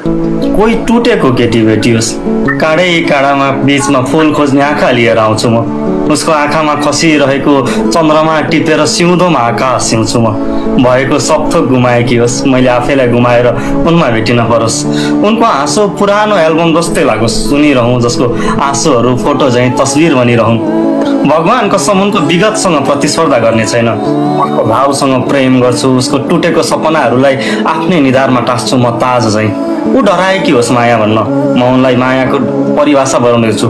कोही टुटेको केटी भेटियोस्, काँडै काँडामा बीचमा फुल खोज्ने आँखा लिएर आउँछु म। उसको आँखामा खसिरहेको चन्द्रमा टिपेर सिउँदोमा आकाश सिउँछु म। भएको सब थोक गुमाएकी होस्, मैले आफैलाई गुमाएर उनमा भेटिन परोस्। उनको हाँसो पुरानो एल्बम जस्तै लागोस्, सुनिरहँ जसको आँसुहरू फोटो झैँ तस्बिर बनिरहँ। भगवान कसम उनको विगतसँग प्रतिस्पर्धा गर्ने छैन। उसको भावसँग प्रेम गर्छु, उसको टुटेको सपनाहरूलाई आफ्नै निधारमा टाँस्छु म ताज झैँ। ऊ डराएकी होस् माया भन्न, म उनलाई मायाको परिभाषा बनाउँदैछु।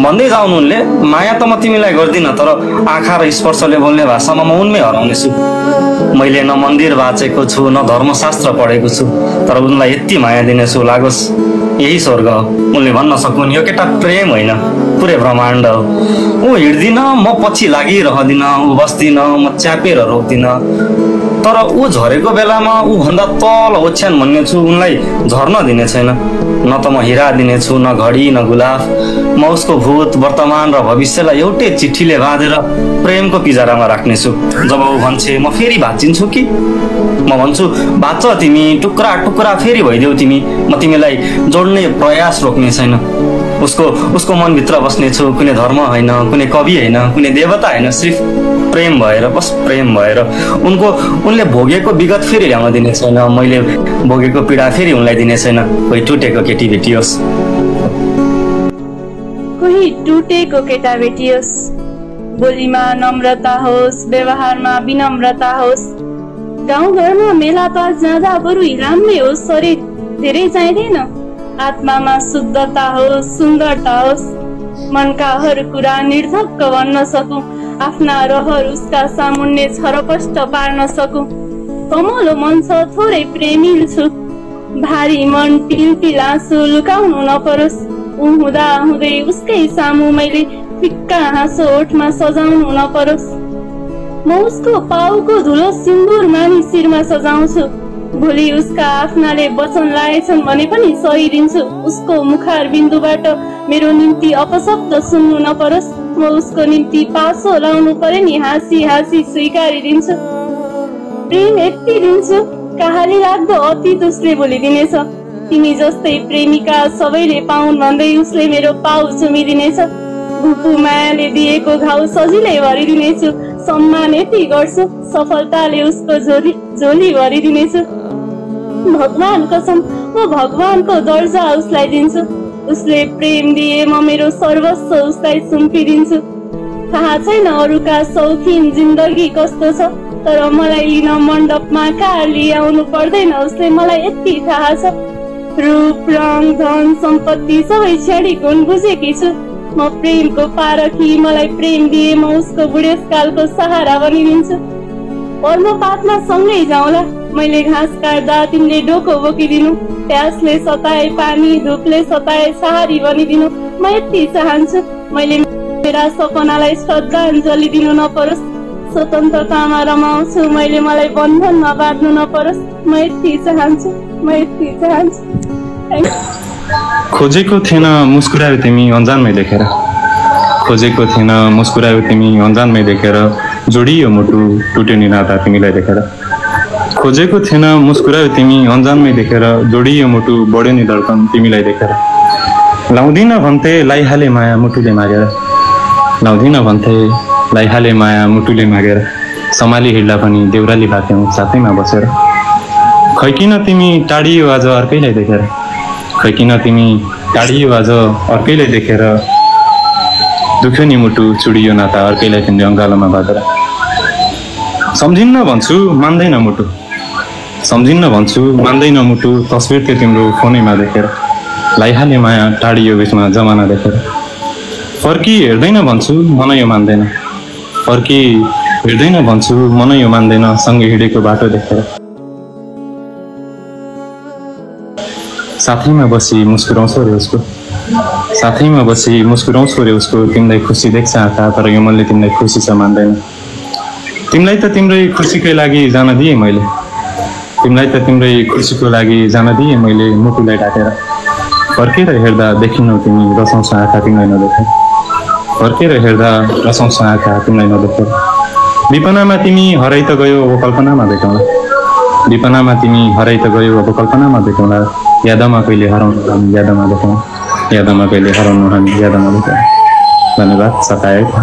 भन्दै जाउनु उनले, माया त म तिमीलाई गर्दिनँ, तर आँखा र स्पर्शले बोल्ने भाषामा म उनमै हराउनेछु। मैले न मन्दिर बाँचेको छु, न धर्मशास्त्र पढेको छु, तर उनलाई यति माया दिनेछु लागोस् यही स्वर्ग हो। उनले भन्न सकुन् यो केटा प्रेम होइन, पुरै ब्रह्माण्ड हो। ऊ हिँड्दिन, म पछि लागिरहदिन, ऊ बस्दिन, म च्यापेर रोक्दिन, तर ऊ झरेको बेलामा ऊ भन्दा तल ओछ्यान भन्नेछु, उनलाई झर्न दिने छैन। न त म हिरा दिनेछु, न घडी न गुलाफ। म उसको भूत वर्तमान र भविष्यलाई एउटै चिठीले बाँधेर प्रेमको पिजारामा राख्नेछु। जब ऊ भन्छे म फेरि भाँचिन्छु कि, म भन्छु भाँच्छ तिमी, टुक्रा टुक्रा फेरि भइदेऊ तिमी, म तिमीलाई जोड्ने प्रयास रोक्ने छैन। उसको मनभित्र बस्नेछु, कुनै धर्म होइन, कुनै कवि होइन, कुनै देवता होइन, सिर्फ प्रेम भएर, बस प्रेम भएर। उनले भोगेको विगत फेरि ल्याउन दिने छैन, मैले भोगेको पीडा फेरि उनलाई दिने छैन। कोही टुटेको केटी भेटियोस्, कोही टुटेको केटा भेटियोस्, बोलीमा नम्रता होस्, व्यवहारमा विनम्रता होस्। गाउँघरमा मेलापात जाँदा बरु राम्रै होस्, शरीर धेरै चाहिँदैन। आत्मामा शुद्धता होस्, सुन्दरता होस्, मनका हर कुरा निर्धक्क भन्न सकूं, आफ्ना रहर उसका सामुन्ने छरपष्ट पार्न सकूं। कमलो मन छ, थोरै प्रेमिल छु, भारी मन टिलटिल आँसु लुकाउनु नपरोस्। ऊ हुँदा हुँदै उसकै सामु मैले फिक्का हाँसो ओठमा सजाउनु नपरोस्। म उसको पाउको धुलो सिन्दुर मानी शिरमा सजाउँछु। भोलि उसका आफ्नाले वचन लाएछन् भने पनि सहिदिन्छु। उसको मुखार बिन्दुबाट मेरो निम्ति अपशब्द सुन्नु नपरोस्। म उसको निम्ति पासो लाउनु परे नि हाँसी हाँसी स्वीकारिदिन्छु। प्रेम यति दिन्छु, कहाली लाग्दो अतीत उसले भुलिदिनेछ। तिमी जस्तै प्रेमिका सबैले पाउन् भन्दै उसले मेरो पाउ चुमिदिनेछ। भुपु मायाले दिएको घाउ सजिलै भरिदिनेछु। सम्मान यति गर्छु, सफलताले उसको झोली भरिदिनेछु। भगवान कसम म भगवानको दर्जा उसलाई दिन्छु। उसले प्रेम दिए म मेरो सर्वस्व उसलाई सुम्पिदिन्छु। थाहा छैन अरूका शौखिन जिन्दगी कस्तो छ, तर मलाई लिन मण्डपमा कार लियाउनु पर्दैन, उसले मलाई यति थाहा छ। रूप रङ धन सम्पत्ति सबै छेडी गुण बुझेकी छु। म प्रेमको पारखी, मलाई प्रेम दिए म उसको बुढेसकालको सहारा बनिदिन्छु। पर्मपातमा सँगै जाउँला, मैले घाँस काट्दा तिमीले डोको बोकिदिनु। प्यासले सताए पानी, धुपले सताए सहारी बनिदिनु। म यति चाहन्छु, मैले मेरा सपनालाई श्रद्धाञ्जली दिनु नपरोस्। स्वतन्त्रतामा रमाउँछु, मैले मलाई बन्धनमा बाँध्नु नपरोस्। म यति चाहन्छु, म यति चाहन्छु। खोजेको थिएन मुस्कुरायो तिमी अन्जानमै देखेर, खोजेको थिएन मुस्कुरायो तिमी अन्जानमै देखेर, जोडियो मुटु टुट्यो नि नाता तिमीलाई देखेर। खोजेको थिएन मुस्कुरायो तिमी अन्जानमै देखेर, जोडियो मुटु बढ्यो नि धड्कन तिमीलाई देखेर। लाउँदिन भन्थे लाइहाले माया मुटुले मागेर, लाउँदिन भन्थे लाइहाले माया मुटुले मागेर, सम्हाली हिँड्दा पनि देउराली बाट्यौँ साथैमा बसेर। खै किन तिमी टाढियो आज अर्कैलाई देखेर, खै किन तिमी टाढियो आज अर्कैलाई देखेर, दुख्यो नि मुटु चुडियो नाता अर्कैलाई तिमीले अङ्गालोमा बाँधेर। सम्झिन्न भन्छु मान्दैन मुटु, सम्झिन्न भन्छु मान्दैन मुटु, तस्बिर थियो तिम्रो फोनैमा देखेर, लाइहाले माया टाढियो बिचमा जमाना देखेर। फर्की हेर्दैन भन्छु मन यो मान्दैन, फर्की हेर्दैन भन्छु मन यो मान्दैन, सँगै हिँडेको बाटो देखेर। साथैमा बसी मुस्कुराउँछौ रे उसको, साथैमा बसी मुस्कुराउँछौ रे उसको, तिमीलाई खुसी देख्छ आँखा, तर यो मनले तिमीलाई खुसी छ मान्दैन। तिमीलाई त तिम्रै खुसीकै लागि जान दिएँ मैले, तिमीलाई त तिम्रै खुसीको लागि जान दिएँ मैले मुटुलाई ढाकेर। फर्केर हेर्दा देखिनौ तिमी रसाउँछ आँखा तिमीलाई नदेखेर, फर्केर हेर्दा रसाउँछ आँखा तिमीलाई नदेखेर। विपनामा तिमी हराइ त गयो अब कल्पनामा भेटौँला, विपनामा तिमी हराइ त गयो अब कल्पनामा भेटौँला। यादमा कहिले हराउनु हामी यादमा देख्यौँ, यादमा कहिले हराउनु हामी यादमा देख्यौँ। धन्यवाद। सताएको